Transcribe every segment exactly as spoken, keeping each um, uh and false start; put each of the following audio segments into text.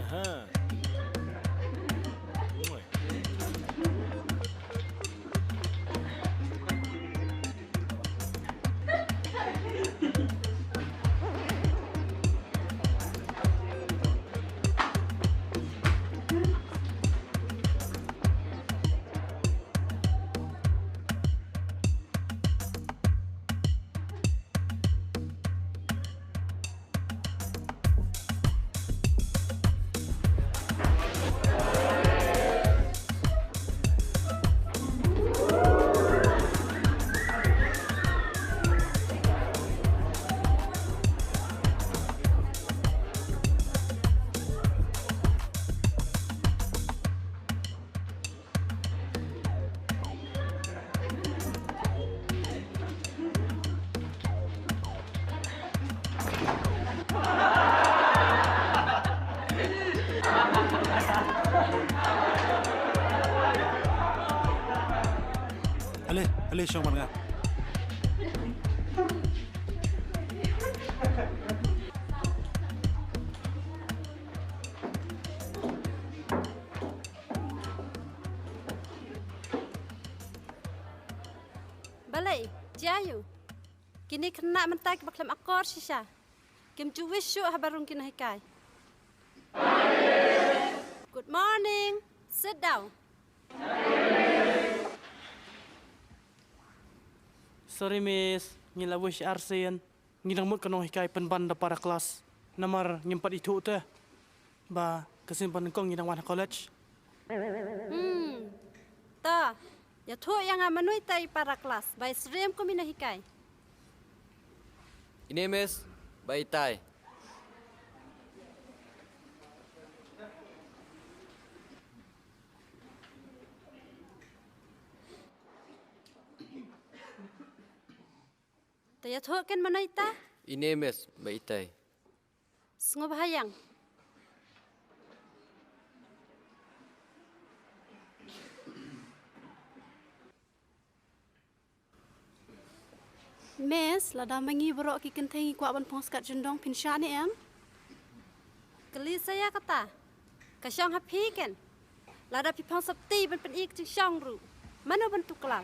Aha. Oi. Ale, ale, shong man nga. Balei, jia ïa u. Kine khynnah mynta kiba khlem akor shisha. Kim ju wish shuh haba rung ki nonghikai. Good morning. Sit down. Sorry, miss. Ngi la wish arsien. Ngi dang mut ka nonghikai pynban da para klas. Namar ngim pat ithuh te ba ka sien ba nyngkong ngi dang wan ha college. Hmm. Ta, ïathuh ïa nga mano ita i para klas ba i syriem kum i nonghikai. Ine, miss, ba itai. Te ïathuh ken mano ita? Ine, miss, ba itai. Sngewbha ïa nga. Miss, lada ma ngi baroh ki kynthei ngi kwah ban phong skat jyndong, phin shah ne em? Kylli sa ïa kata. Ka shong ha phi ken. Lada phi phong sopti ban pyni ka jingshong ruh, mano ban tuklar?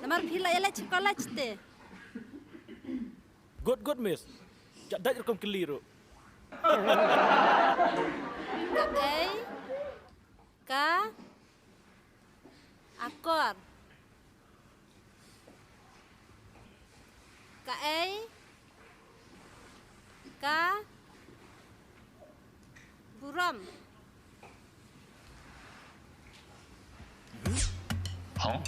Namar phi la ïaleit sha college te. Good, good, miss. Jadait rukom kylli ruh. Kaei ka akor? Kaei ka burom? Huh?